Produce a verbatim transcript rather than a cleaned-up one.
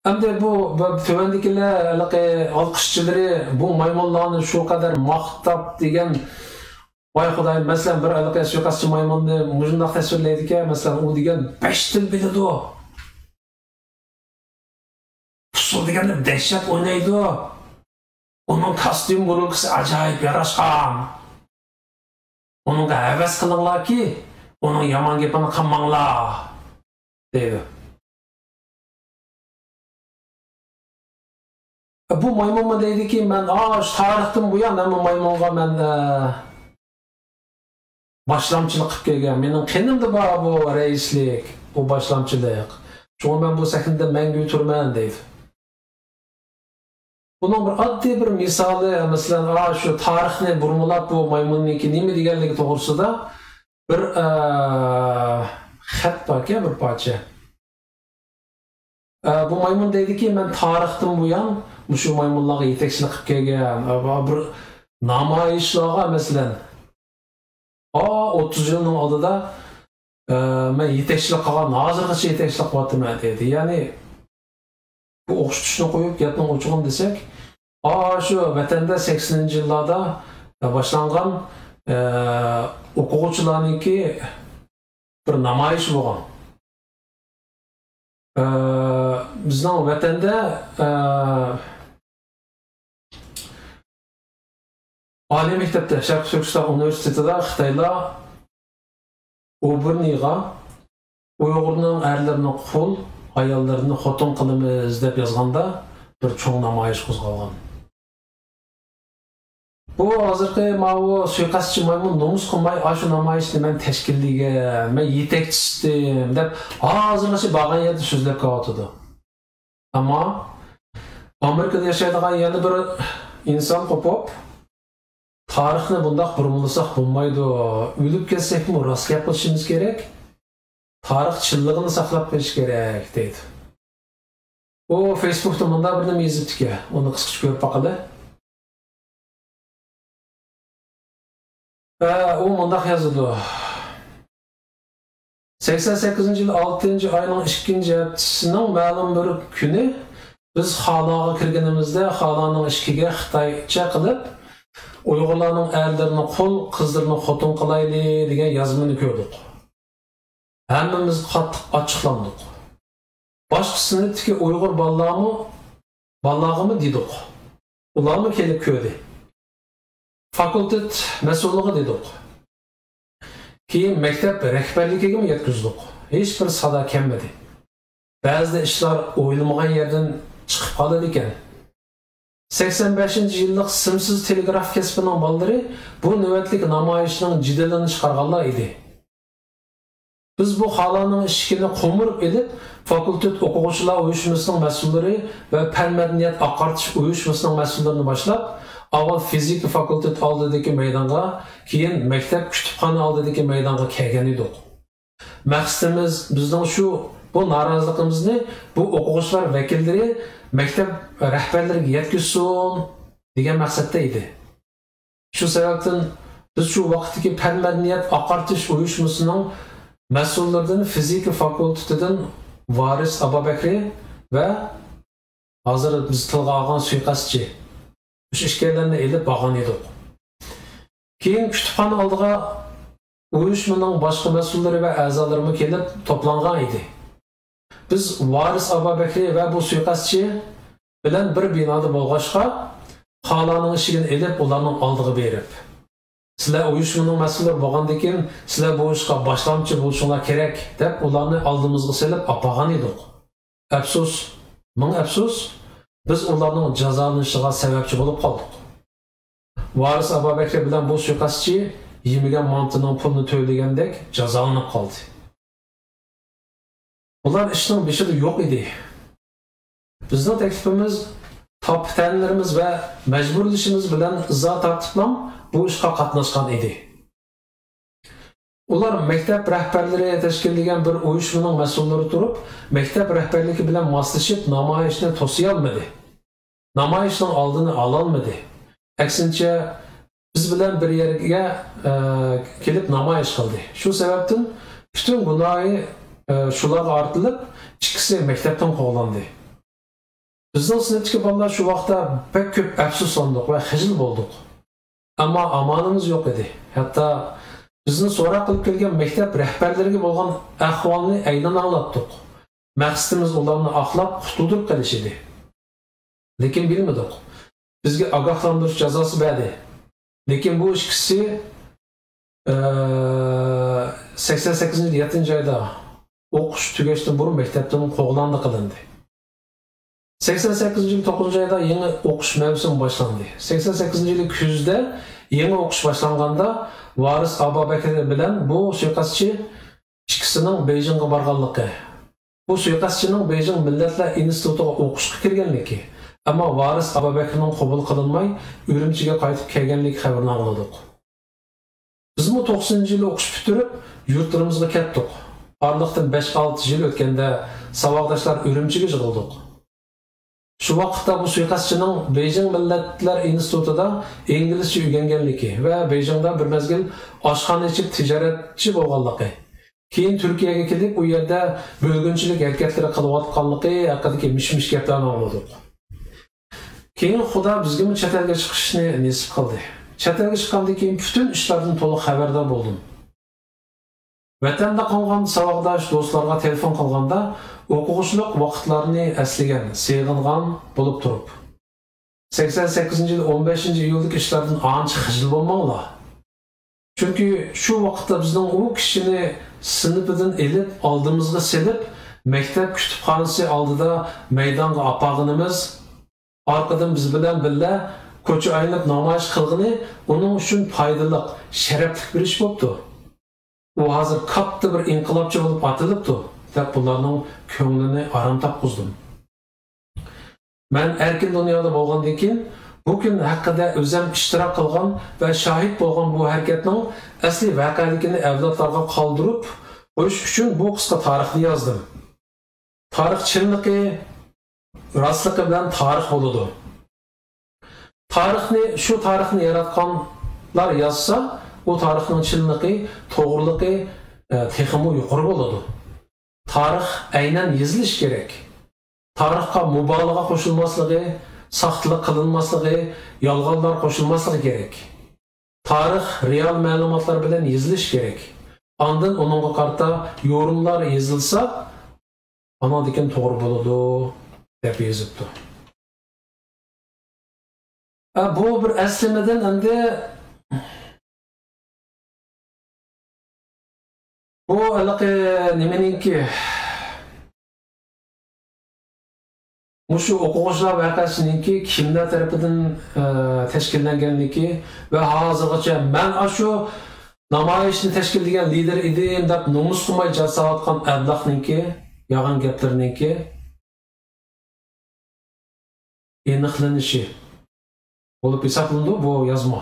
ئەمدى بۇ، بۇ تۆۋەندىكىلەر ھېلىقى ئالقىشچىلىرى بۇ مايمۇنلارنى شۇ قەدەر ماختاپ دېگەن، ۋاي خۇدايىم، مەسىلەن، بىر ھېلىقى سۇيىقەستچى مايمۇننى مۇشۇنداق تەسۋىرلەيدىكەن، مەسىلەن، ئۇ دېگەن بەش تىل بىلىدۇ. ئۇسسۇل دېگەندە دەھشەت ئوينايدۇ. ئۇنىڭ كاستيۇم بۇرۇلكىسى ئاجايىپ ياراشقان. ئۇنىڭغا ھەۋەس قىلىڭلاركى، ئۇنىڭ يامان گېپىنى قىلماڭلار، دەيدۇ. بۇ مايمۇنمۇ دەيدىكى، مەن، ئا، شۇ تارىختىن بۇيان ھەممە مايمۇنغا مەن، ئە، باشلامچىلىق قىلىپ كەلگەن. مېنىڭ قېنىمدا بار بۇ رەئىسلىك، بۇ باشلامچىلىق. شۇڭا مەن بۇ سەھنىدە مەڭگۈ تۇرىمەن، دەيدۇ. بۇنىڭ بىر ئاددىي بىر مىسالى، مەسىلەن، ئا، شۇ تارىخنى بۇرمىلاپ بۇ مايمۇننىڭكى نېمە دېگەنلىكى توغرىسىدا بىر، ئە، خەت باركەن، بىر پارچە. ئە، بۇ مايمۇن دەيدىكى، مەن تارىختىن بۇيان مۇشۇ مايمۇنلارغا يېتەكچىلىك قىلىپ كەلگەن. ئە، بۇ بىر نامايىشلارغا، مەسىلەن، ئا، ئوتتۇز يىلنىڭ ئالدىدا، ئە، مەن يېتەكچىلىك قىلغان، ھازىرغىچە يېتەكچىلىك قىلىۋاتىمەن، دەيدۇ. يەنى، بۇ ئوخشىتىشنى قويۇپ، گەپنىڭ ئوچۇقىنى دېسەك، ئا، شۇ ۋەتەندە سەكسىنىنچى يىللاردا باشلانغان، ئە، ئوقۇغۇچىلارنىڭكى بىر نامايىشى بولغان. ئە، بىزنىڭ ۋەتەندە، ئە، ئالىي مەكتەپتە، شەرقىي تۈركىستان ئۇنىۋېرسىتېتىدا خىتايلار ئۇبېرنىغا «ئۇيغۇرنىڭ ئەرلىرىنى قۇل، ئاياللىرىنى خوتۇن قىلىمىز» دەپ يازغاندا، بىر چوڭ نامايىش قوزغالغان. بۇ ھازىرقى ماۋۇ سۇيىقەستچى مايمۇن نومۇس قىلماي، «ئاشۇ نامايىشنى مەن تەشكىللىگەن، مەن يېتەكچى تۇتتۇم» دەپ، ھازىرغىچە بارغان يەردە سۆزلەپ كېلىۋاتىدۇ. ئەمما ئامېرىكىدا ياشايدىغان يەنە بىر ئىنسان قوپۇپ، «تارىخنى بۇنداق بۇرمىلىساق بولمايدۇ، ئۆلۈپ كەتسەكمۇ راست گەپ قىلىشىمىز كېرەك، تارىخ چىنلىقىنى ساقلاپ قېلىش كېرەك» دەيدۇ. ئۇ فېيسبۇكتا مۇنداق بىر نېمە يېزىپتىكەن، ئۇنى قىسقىچە كۆرۈپ باقىلى. ئە، ئۇ مۇنداق يازىدۇ. سەكسەن سەككىزىنچى يىل ئالتىنچى ئاينىڭ ئىككىنچى ھەپتىسىنىڭ مەلۇم بىر كۈنى بىز خالاغا كىرگىنىمىزدە، خالانىڭ ئىشىكىگە خىتايچە قىلىپ، «ئۇيغۇرلارنىڭ ئەرلىرىنى قۇل، قىزلىرىنى خوتۇن قىلايلى» دېگەن يازمىنى كۆردۇق. ھەممىمىز قاتتىق ئاچچىقلاندۇق. باشقا سىنىپتىكى ئۇيغۇر بالىلارمۇ، بالىلارغىمۇ دېدۇق. ئۇلارمۇ كېلىپ كۆردى. فاكۇلتېت مەسئۇلىغا دېدۇق. كېيىن مەكتەپ رەھبەرلىكىگىمۇ يەتكۈزدۇق. ھېچبىر سادا كەلمىدى. بەزىدە ئىشلار ئويلىمىغان يەردىن چىقىپ قالىدىكەن. سەكسەن بەشىنچى يىللىق سىمسىز تېلېگراف كەسپىنىڭ بالىلىرى بۇ نۆۋەتلىك نامايىشنىڭ جېدىلىنى چىقارغانلار ئىدى. بىز بۇ خالانىڭ ئىشىكىنى قومۇرۇپ ئېلىپ، فاكۇلتېت ئوقۇغۇچىلار ئۇيۇشمىسىنىڭ مەسئۇللىرى ۋە پەن مەدەنىيەت ئاقارتىش ئۇيۇشمىسىنىڭ مەسئۇللىرىنى باشلاپ، ئاۋۋال فىزىكا فاكۇلتېتى ئالدىدىكى مەيدانغا، كېيىن مەكتەپ كۇتۇپخانا ئالدىدىكى مەيدانغا كەلگەن ئىدۇق. مەقسىتىمىز، بىزنىڭ شۇ، بۇ نارازىلىقىمىزنى بۇ ئوقۇغۇچىلار ۋەكىللىرى مەكتەپ رەھبەرلىرىگە يەتكۈزسۇن، دېگەن مەقسەتتە ئىدى. شۇ سەۋەبتىن بىز شۇ ۋاقىتتىكى پەن مەدەنىيەت ئاقارتىش ئۇيۇشمىسىنىڭ مەسئۇللىرىدىن، فىزىكا فاكۇلتېتىدىن ۋارىس ئابابەكرى ۋە ھازىر بىز تىلغا ئالغان سۇيىقەستچى، مۇشۇ ئىككىيلەننى ئېلىپ بارغان ئىدۇق. كېيىن كۇتۇپخانا ئالدىغا ئۇيۇشمىنىڭ باشقا مەسئۇللىرى ۋە ئەزالىرىمۇ كېلىپ توپلانغان ئىدى. بىز ۋارىس ئابابەكرى ۋە بۇ سۇيىقەستچى بىلەن بىر بىنادا بولغاچقا، خالانىڭ ئىشىكىنى ئېلىپ، ئۇلارنىڭ ئالدىغا بېرىپ، «سىلەر ئۇيۇشمىنىڭ مەسئۇللىرى بولغاندىكىن، سىلەر بۇ ئىشقا باشلامچى بولۇشۇڭلار كېرەك» دەپ، ئۇلارنى ئالدىمىزغا سېلىپ ئاپارغان ئىدۇق. ئەپسۇس، مىڭ ئەپسۇس، بىز ئۇلارنىڭ جازالىنىشىغا سەۋەبچى بولۇپ قالدۇق. ۋارىس ئابابەكرى بىلەن بۇ سۇيىقەستچى يېمىگەن مانتىنىڭ پۇلىنى تۆلىگەندەك جازالىنىپ قالدى. ئۇلار ئىشنىڭ بېشىدا يوق ئىدى. بىزنىڭ تەكلىپىمىز، تاپا-تەنىلىرىمىز ۋە مەجبۇرلىشىمىز بىلەن ئىزا تارتىپلا بۇ ئىشقا قاتناشقان ئىدى. ئۇلار مەكتەپ رەھبەرلىرى تەشكىللىگەن بىر ئۇيۇشمىنىڭ مەسئۇللىرى تۇرۇپ، مەكتەپ رەھبەرلىكى بىلەن ماسلىشىپ نامايىشنى توسىيالمىدى. نامايىشنىڭ ئالدىنى ئالالمىدى. ئەكسىنچە، بىز بىلەن بىر يەرگە، ئە، كېلىپ نامايىش قىلدى. شۇ سەۋەبتىن پۈتۈن گۇناھى، ئە، شۇلارغا ئارتىلىپ، ئىككىسى مەكتەپتىن قوغلاندى. بىزنىڭ سىنىپتىكى بالىلار شۇ ۋاقىتتا بەك كۆپ ئەپسۇسلاندۇق ۋە خىجىل بولدۇق. ئەمما ئامالىمىز يوق ئىدى. ھەتتا بىزنى سوراق قىلىپ كەلگەن مەكتەپ رەھبەرلىرىگە بولغان ئەھۋالنى ئەينەن ئاڭلاتتۇق. مەقسىتىمىز ئۇلارنى ئاقلاپ قۇتۇلدۇرۇپ قېلىش ئىدى. لېكىن بىلمىدۇق. بىزگە ئاگاھلاندۇرۇش جازاسى بەردى. لېكىن بۇ ئىككىسى، ئە، سەكسەن سەككىزىنچى يىل يەتتىنچى ئايدا ئوقۇش تۈگەشتىن بۇرۇن مەكتەپتىن قوغلاندى قىلىندى. سەكسەن سەككىزىنچى يىل توققۇزىنچى ئايدا يېڭى ئوقۇش مەۋسۇمى باشلاندى. سەكسەن سەككىزىنچى يىلى كۈزدە يېڭى ئوقۇش باشلانغاندا ۋارىس ئابابەكرى بىلەن بۇ سۇيىقەستچى ئىككىسىنىڭ بېيجىڭغا بارغانلىقى، بۇ سۇيىقەستچىنىڭ بېيجىڭ مىللەتلەر ئىنستىتۇتىغا ئوقۇشقا كىرگەنلىكى، ئەمما ۋارىس ئابابەكرىنىڭ قوبۇل قىلىنماي، ئۈرۈمچىگە قايتىپ كەلگەنلىكى خەۋىرىنى ئاڭلىدۇق. بىزمۇ توقسىنىنچى يىلى ئوقۇش پۈتتۈرۈپ، يۇرتلىرىمىزغا كەتتۇق. ئارىلىقتىن بەش-ئالتە يىل ئۆتكەندە، ساۋاقداشلار ئۈرۈمچىگە يىغىلدۇق. شۇ ۋاقىتتا بۇ سۇيىقەستچىنىڭ بېيجىڭ مىللەتلەر ئىنستىتۇتىدا ئىنگلىزچە ئۆگەنگەنلىكى ۋە بېيجىڭدا بىر مەزگىل ئاشخانا ئېچىپ تىجارەتچى بولغانلىقى، كېيىن تۈركىيەگە كېلىپ، ئۇ يەردە بۆلگۈنچىلىك ھەرىكەتلىرى قىلىۋاتقانلىقى ھەققىدىكى مىش-مىش گەپلەرنى ئاڭلىدۇق. كېيىن خۇدا بىزگىمۇ چەت ئەلگە چىقىشنى نېسىپ قىلدى. چەت ئەلگە چىققاندىن كېيىن پۈتۈن ئىشلاردىن تولۇق خەۋەردار بولدۇم. ۋەتەندە قالغان ساۋاقداش دوستلارغا تېلېفون قىلغاندا، ئوقۇغۇچىلىق ۋاقىتلارنى ئەسلىگەن، سېغىنغان بولۇپ تۇرۇپ، سەكسەن سەككىزىنچى يىل ئون بەشىنچى ئىيۇلدىكى ئىشلاردىن ئانچە خىجىل بولماڭلار. چۈنكى شۇ ۋاقىتتا بىزنىڭ ئۇ كىشىنى سىنىپىدىن ئېلىپ، ئالدىمىزغا سېلىپ، مەكتەپ كۇتۇپخانىسى ئالدىدا مەيدانغا ئاپارغىنىمىز، ئارقىدىن بىز بىلەن بىللە كوچا ئايلىنىپ نامايىش قىلغىنى ئۇنىڭ ئۈچۈن پايدىلىق، شەرەپلىك بىر ئىش بوپتۇ. ئۇ ھازىر كاتتا بىر ئىنقىلابچى بولۇپ ئاتىلىپتۇ، دەپ بۇلارنىڭ كۆڭلىنى ئارام تاپقۇزدۇم. مەن ئەركىن دۇنيادا بولغاندىن كېيىن، بۇ كۈن ھەققىدە ئۆزەم ئىشتىراك قىلغان ۋە شاھىت بولغان بۇ ھەرىكەتنىڭ ئەسلى ۋەقەلىكىنى ئەۋلادلارغا قالدۇرۇپ قويۇش ئۈچۈن بۇ قىسقا تارىخنى يازدىم. تارىخ چىنلىقى، راستلىقى بىلەن تارىخ بولىدۇ. تارىخنى، شۇ تارىخنى ياراتقانلار يازسا، ئۇ تارىخنىڭ چىنلىقى، توغرىلىقى، ئە، تېخىمۇ يۇقىرى بولىدۇ. تارىخ ئەينەن يېزىلىشى كېرەك. تارىخقا مۇبالىغە قوشۇلماسلىقى، ساختىلىق قىلىنماسلىقى، يالغانلار قوشۇلماسلىقى كېرەك. تارىخ رېئال مەلۇماتلار بىلەن يېزىلىشى كېرەك. ئاندىن ئۇنىڭغا قارىتا يورۇملار يېزىلسا، ئاناندىن كېيىن توغرا بولىدۇ، دەپ يېزىپتۇ. ئە، بۇ بىر ئەسلىمىدىن ئەمدى بۇ ھېلىقى نېمىنىڭكى، مۇشۇ ئوقۇغۇچىلار ۋەقەسىنىڭكى كىملەر تەرىپىدىن، ئە، تەشكىللەنگەنلىكى ۋە ھازىرغىچە مەن ئاشۇ نامايىشنى تەشكىللىگەن لىدېر ئىدىم دەپ نومۇس قىلماي جار ساۋاتقان ئەبلەخنىڭكى يالغان گەپلىرىنىڭكى ئېنىقلىنىشى بولۇپ ھېسابلىنىدۇ بۇ يازما.